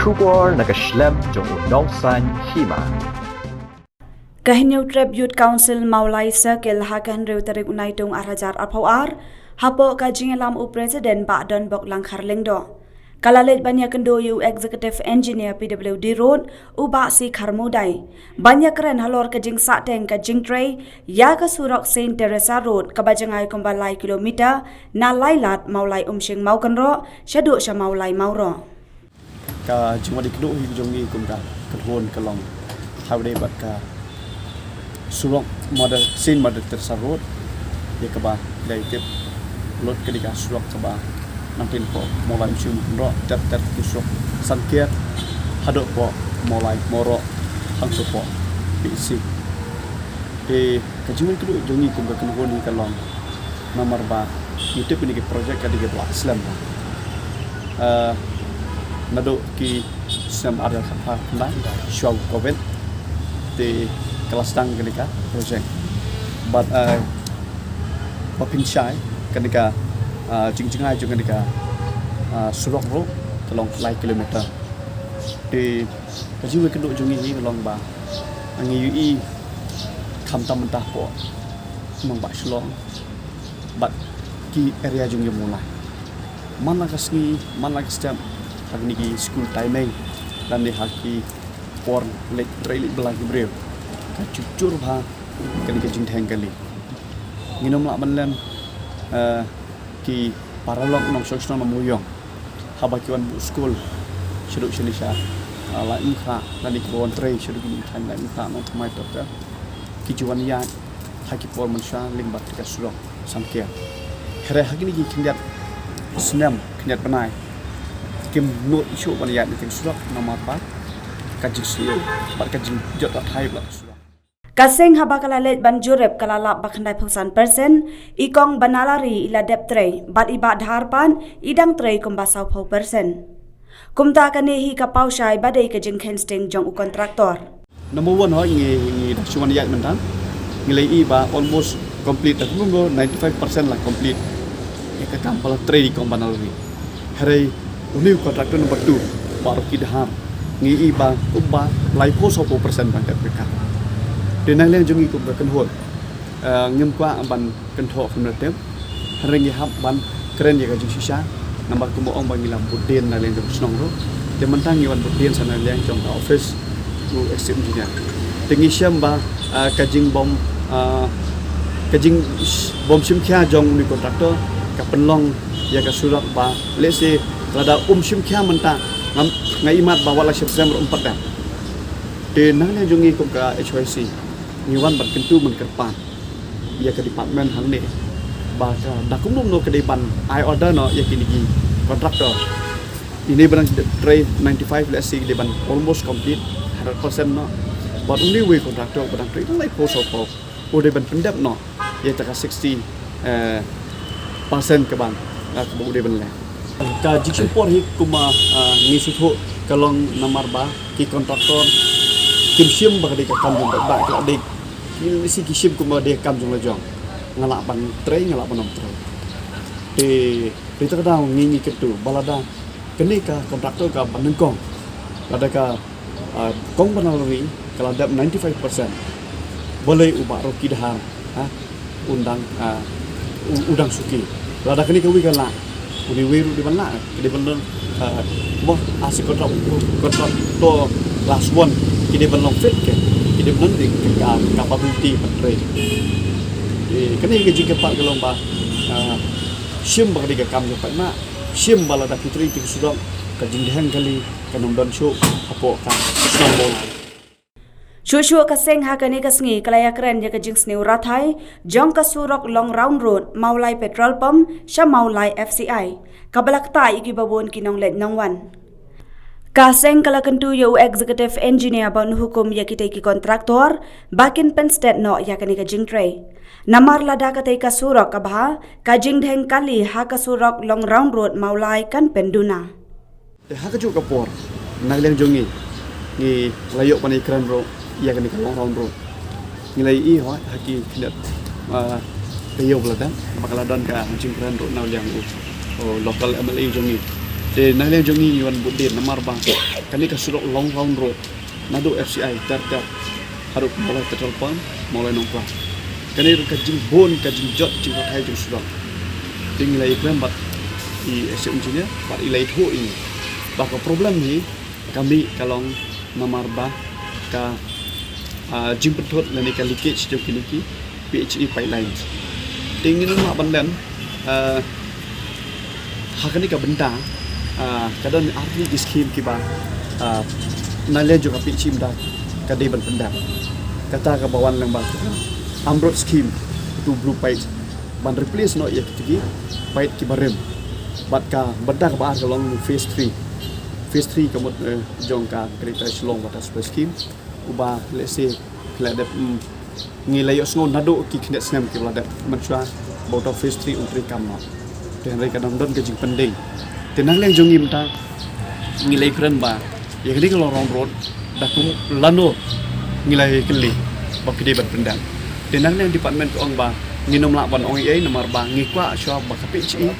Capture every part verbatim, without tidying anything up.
Khubor na ka shlem jong u Nongsaiñ Hima. Ka Hynñiewtrep Youth Council Mawlai Circle ha ka hynriew tarik u Naitung ar hajar arphew ar, hapoh ka jingïalam u President Bah Donbok Langkhar Lyngdoh, ka la leit ban ïakynduh ïa u Executive Engineer P W D Road, u Bah C Kharmudai, ban ïakren halor ka jingsahteng ka jingtrei ïa ka surok Saint Teresa Road, kaba jngai kumba lai kilometer na Lailad Mawlai Umshing Mawkynroh shaduh sha Mawlai Mawroh. Ka jingwan ïakynduh hi jong ngi kum ka kynhun ka long ha u dei bad ka surok Mother, Saint Mother Teresa Road, ïa kaba dei tip lut ka dei ka surok kaba nangtei hapoh Mawlai Umshing Mawkynroh, ter ter ki surok Sanker haduh hapoh Mawlai Mawroh, hangto hapoh P C. Te ka jingwan ïakynduh jong ngi kum ka kynhun hi ka long namar ba ngi tip ïa kane ka project ka dei kaba slem. Eh, naduh ki snem ar hajar khatphra khyndai shuwa u Covid, te ka la sdang kane ka project. Bad, eh, ba pynshai kane ka, eh, jingjngai jong kane ka, eh, surok ruh ka long lai kilometer. Te ka jingwan ïakynduh jong ngi hi ka long ba ngi ïohi khamtam mynta hapoh nongbah Shillong bad ki area jong ngi Mawlai. Man la ka sngi, man la ka step, ha kine ki school timing lane ha ki por leit trei leit bylla ki briew, ka jur jur bha kane ka jingdheng kali. Ngin ym lah ban len, eh, ki paralok nongshong shnong na Mawïong haba ki wan buh skul shaduh shane sha, ah, Laitumkhrah, lane kiba wan trei shaduh ki thaiñ Laitumkhrah, Nongthymmai, Tyrker, ki ju wan ïaid ha ki por mynshuwa lyngba ka surok Sanker. Hynrei ha kine ki khyndiat snem, khyndiat bnai, kim nud shuh ban ïaid na ka surok namar ba ka jingsniew bad ka jingjot hathai bad ka surok. Ka seng haba ka la leit ban jurip ka la lap ba khyndaiphew san percent, i kong ba na la ri i la dep trei, bad i Bah Dhar pat i dang trei kumba sawphew percent. Kumta kane hi ka paw shai ba dei ka jingkheiñ sting jong u kontraktor. Number one, hooid, ngi, ngi dang shu wan ïaid mynta. Ngi la ïohi ba almost complete, da kumno ninety-five percent la complete ïa ka kam ba la trei i kong ba na la ri. Hynrei une u contractor number two, Bah Rocky Dahar, ngi ïohi ba kumba laiphew sawphew percent ban dep ka kam. Te na liang jong ngi kum ka kynhun, eh, ngim kwah ban kynthoh kumne te, hynrei ngi hap ban kren ïa ka jingshisha, namar kumba ong ba ngi la bud dien na liang jong shnong ruh. Te mynta ngi wan bud dien sa na liang jong ka office u executive engineer. Te ngi shem ba, ah, ka jingbym, ah, ka jingbym shim khia jong une u contractor ka pynlong ïa ka surok ba, let's say, lada um shim khia mynta, ngam, nga imat ba wat la shipsem ruh um pat dep. Te na liang jong ngi kum ka H Y C, ngi wan ban kyntu ban kyrpad ïa ka department hangne ba ka, da kumno kumno ka dei ban ai order noh ïa kine ki contractor. Ine ba dang trei ninety-five, let's say, ka dei ban almost complete hundred percent noh. Bad une uwei u contractor ba dang trei laiphew sawphew, u dei ban pyndep noh ïa kata ka sixty, eh, percent ka ban, eh, kaba u dei ban leh. Ka jingshim por hi kumba, eh, ngi sngewthuh ka long namar ba ki contractor kim shim ba ka dei ka kam jong, ba ka la dei, ki, ki shim kumba dei ka kam jong la jong. Nga lah ban trei, nga lah ban ym trei. Te, te kata ka daw ngi, ngi kyntu ba lada kane ka contractor kaba nyngkong, lada ka, ah, kong ba na la ri ka la dep ninety-five percent, balei u Bah Rocky Dahar, ha, u dang, ah, u, u dang suki? Lada kane kawei ka lah, une uwei ruh dei ban lah, ka dei ban don, ah, mo, ah, shi contractor, contractor class one, ki dei ban long fit ki, ki dei ban don dei ka, ka capability ban trei. Eh, kane ka jingkyrpad ka long ba, ah, shim ba ka dei ka kam jong paidbah, shim ba lada ki trei ki surok, ka jingdheng kali kan ym don shuh hapoh ka shnong Mawlai. Shuh shuh ka seng ha kane ka sngi ka la ïakren ïa ka jingsniew rathai jong ka surok Long Round Road, Mawlai Petrol Pump sha Mawlai F C I, kaba la ktah ïa kiba bun ki nongleit nongwan. Ka seng ka la kyntu ïa u executive engineer ban hukum ïa kitei ki contractor ba kin pynstet noh ïa kane ka jingtrei. Namar lada katei ka surok ka bha, ka jingdheng kali ha ka surok Long Round Road Mawlai kan pynduna. Te ha kajuh ka por, na liang jong ngi, ngi la ïoh ban ïakren ruh ïa kane ka Long Round Road. Ngi la ïohi hooid ha ki khyndiat, ah, taïew ba la dep ba ka la don ka jingkren ruh na liang u, u local M L A jong ngi. Te na liang jong ngi ngi wan bud dien namar ba kane ka surok Long Round Road naduh F C I Ter Ter haduh Mawlai Petrol Pump, Mawlai Nongkla. Kane ruh ka jingbun, ka jingjot jingpathai jong surok. Te ngi la ïakren bad i Executive Engineer bad i la ïathuh ïa ngi ba ka problem hi ka mih ka long namar ba ka, ah, jingpynthut lane ka leakage jong kine ki P H E pipelines. Te ngin ym lah ban len, ah, ha kane ka bynta, ah, ka don artylli ki scheme kiba, ah, na liang jong ka P H E mynta ka dei ban pyndep. Kata kaba wan lyngba ka AMRUT scheme, uto u blue pipe, ban replace noh ïa kito ki pipe kiba rim. Bad ka bynta kaba ar ka long phase three. Phase three ka mut, eh, jong ka Greater Shillong Water Supply Scheme, uba lehse ki la dep, mm, ngi la ïohsngew naduh ki khyndiat snem kiba la dep mynshuwa ba uto phase three un treikam noh. Te hynrei ka dang don ka jingpending. Te na liang jong ngi mynta ngi la ïakren ba ïa kane ka Long Round Road da kum lano ngi la ïakren ba phi dei ban pyndep. Te na liang department ka ong ba ngin ym lah ban ong ei ei namar ba ngi kwah shuwa ba ka P H E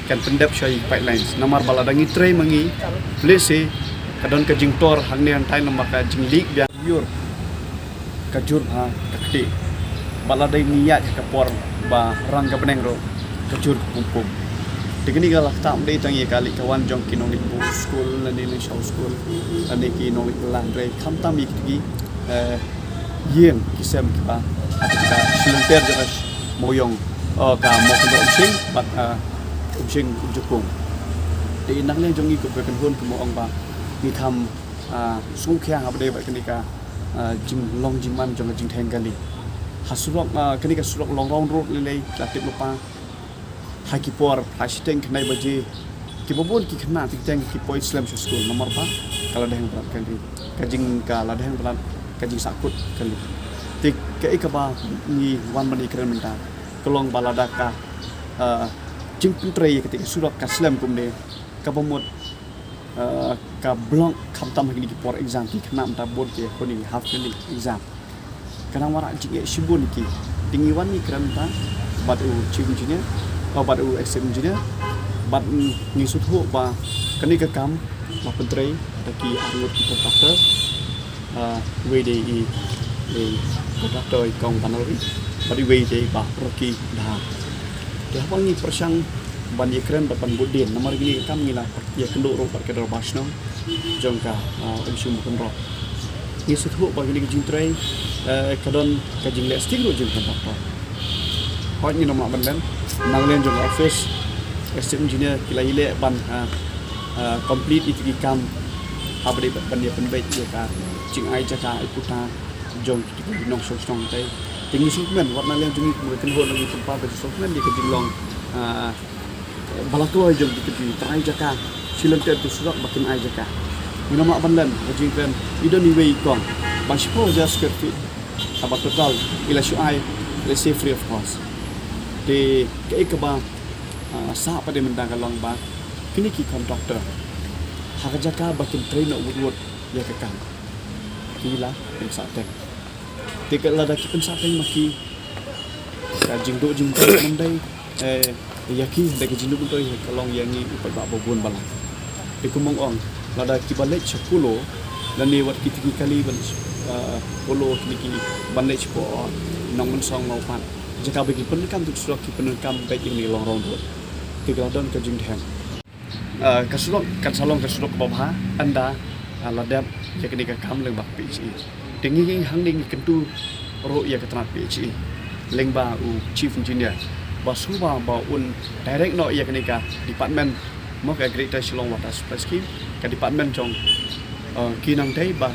kan pyndep shuwa ïa ki pipelines. Namar ba lada ngi trei ma ngi, lehse ka don ka jingtor hangne hangtai namar ka jingleak biang, jur ka jur ha ka ktieh. Bad lada ngi ïaid ha ka por ba rang ka bneng ruh ka jur ka pum pum. Te kane ka la ktah ym dei tang ïa ka leit ka wan jong ki nongleit buh skul lane leit shaw skul lane ki nongleit kylla, hynrei khamtam ïa kito ki, eh, ïing ki sem kiba ha kata ka shilynter jong ka Mawïong, oh, ka Mawkynroh Umshing bad, ah, Umshing Umjukung. Te na liang jong ngi kum ka kynhun kumba ong ba ngi kham, ah, sngewkhia haba dei bad kane ka, ah, jinglong jingman jong ka jingtheng kali. Ha surok, ah, kane ka surok Long Round Road lei lei la tip lypa ha ki por phra shiteng khyndai baje, kiba bun ki khynnah ki teng ki poi slem sha skul namar ba ka la dei hangbrot kali, ka jing, ka la dei hangbrot ka jingsahkut kali. Te kaei kaba ngi wan ban ïakren mynta ka long ba lada ka, ah, jingpyntrei ïa kata ka surok ka slem kumne, kaba mut, ah, ka block khamtam ha kine ki por exam, ki khynnah mynta bun ki kine half yearly exam. Ka dang wanrah jingeh shibun ïa ki. Te ngi wan ngi kren mynta bad u Chief Engineer, oh, bad u Executive Engineer, bad, mm, ngi sngewthuh ba kane ka kam la pyntrei da ki arngut ki contractor, ah, iwei dei i, i contractor i Kong Banalri, bad iwei dei i Bah Rocky Dahar. Te haba ngi pyrshang ban ïakren bad ban bud dien namar kane ka kam ngi la ïakynduh ruh bad ka dorbar shnong jong ka, ah, Umshing Mawkynroh. Ngi sngewthuh ba kane ka jingtrei, eh, ka don ka jingleh sting ruh jong ka contractor. Hooid ngin ym lah ban len, na liang jong ka office, Executive Engineer ki la ïaleh ban, ah, ah, complete ïa ki kam haba dei ban ïa pynbeit ïa ka jingai jaka ai puta jong ki nongshong shnong te. Te ngi sngewkmen wat na liang jong ngi kum ka kynhun ngi pynpaw ka jingsngewkmen ïa ka jinglong, ah, ba la kloi jong ki, ki trai jaka shilynter tu surok ba kin ai jaka. Ngin ym lah ban len ka jingkren, i don iwei i kong ba shiphew hajar square feet, kaba total i la shu ai, let's say, free of cost. Te kaei kaba, ah, sah pat de mynta ka long ba kine ki contractor ha ka jaka ba kin trei noh wut wut ïa ka kam, ki la pynsah teng. Te ka lada ki pynsah teng ma ki, ka jingduh jingtrei kam dei, eh, ïa ki, da ka jingduh jingtrei ka long ïa ngi u paidbah ba bun balang. Te kumba ong, lada kiba leit sha Polo lane wat kiti ki kali ban, eh, Polo kine ki ban leit sha Polo, Nongmynsong, Mawpat, jaka ba ki pyndonkam tu surok ki pyndonkam beit ïa kane Long Round Road. Te ka la don ka jingdheng. Ah, ka surok kan sa long ka surok kaba bha ynda, ah, la dep ïa kane ka kam lyngba P H E. Te ngi hangne ngi kyntu ruh ïa ka tnat P H E lyngba u Chief Engineer ba sngewbha ba un direct noh ïa kane ka department, mo, ka Greater Shillong Water Supply Scheme, ka department jong, ah, ki nangtei ba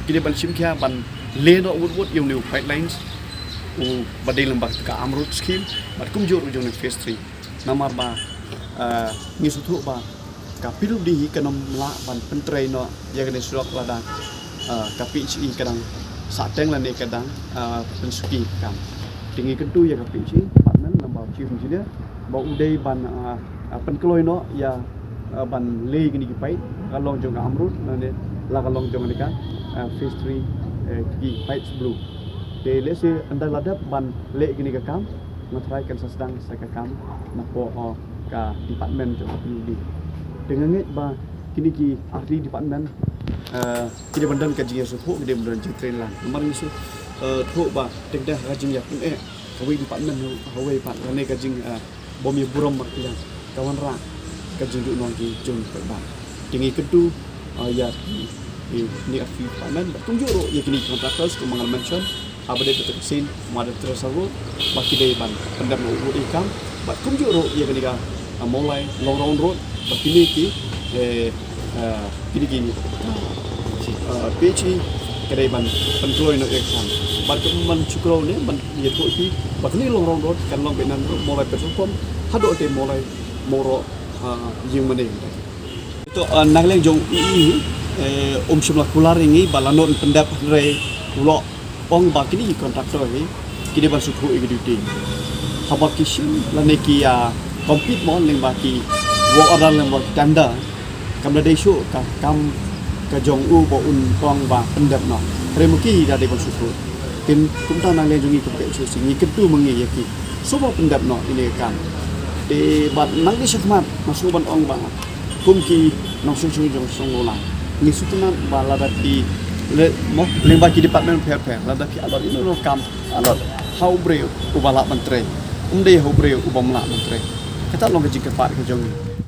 ki dei ban shim khia ban leh noh wut wut ïa une u pipelines uba dei lyngba ka AMRUT scheme bad kumjuh ruh jong une phase three. Namar ba, eh, ngi sngewthuh ba ka P W D hi kan ym lah ban pyntrei noh ïa kane surok lada, eh, ka P H E ka dang sah teng lane ka dang, eh, pynsuki kam. Te ngi kyntu ïa ka P H E department lyngba u Chief Engineer ba u dei ban, eh, eh, pynkloi noh ïa, eh, ban leh kine ki pipe, la ka long jong ka AMRUT lane la ka long jong kane ka, eh, phase three, eh, ki pipes blue. Te lehse ynda la dep ban leh kine ki kam, nga tharai kan sa sdang sa ka kam napoh, oh, ka department jong ka P W D. Te nga ngeit ba kine ki artylli department, eh, ki dei ban don ka jingïasngewthuh, ki dei ban don jingtrain lang. Namar ngi shu, eh, thuh ba te ka dei ha ka jingïapyneh kawei department ha kawei pat, lane ka jing, eh, bym ïa burom markylliang ka wanrah ka jingduhnong ki jong ki paidbah. Te ngi kyntu, eh, ïa ki, ki, ki artylli department bad kumjuh ruh ïa kine ki contractors kumba nga la mention, haba dei kata ka sien Mother Teresa Road ba ki dei ban pyndep noh u road ïa ka kam, bad kumjuh ruh ïa kane ka, ah, Mawlai Long Round Road ba kine ki, eh, ah, kine ki, ah, P H E ka dei ban pynkloi noh ïa ka kam. Bad kumba nga shu kyntu ne ban ïathuh ïa phi ba kane Long Round Road kan long beit na Mawlai Petrol Pump haduh te Mawlai Mawroh, ah, Ïingmane. To, eh, na ka liang jong u E E, eh, um shym la kular ïa ngi ba lano yn pyndep, hynrei u la ong ba kine ki contractor hi ki dei ban sngewthuh ïa ki duty. Haba ki shim lane ki, ah, compete mo lyngba ki work order lyngba ki tender, kam da dei shuh ka kam ka jong u ba un ong ba pyndep noh. Hynrei ma ki da dei ban sngewthuh. Te kumta na ka liang jong ngi kum ka H O C ngi kyntu ma ngi ïa ki, sngewbha pyndep noh ïa kane ka kam. Te bad nang dei shakhmat nga sngewbha ban ong ba kum ki nongshong shnong jong Shnong Mawlai, ngi sngewtynnat ba lada phi leh mo lyngba ki department pher pher, lada phi allot ïa uno uno u kam, allot ha u briew uba lah ban trei, ym dei ha u briew ubym lah ban trei. Kata long ka jingkyrpad ka jong ngi.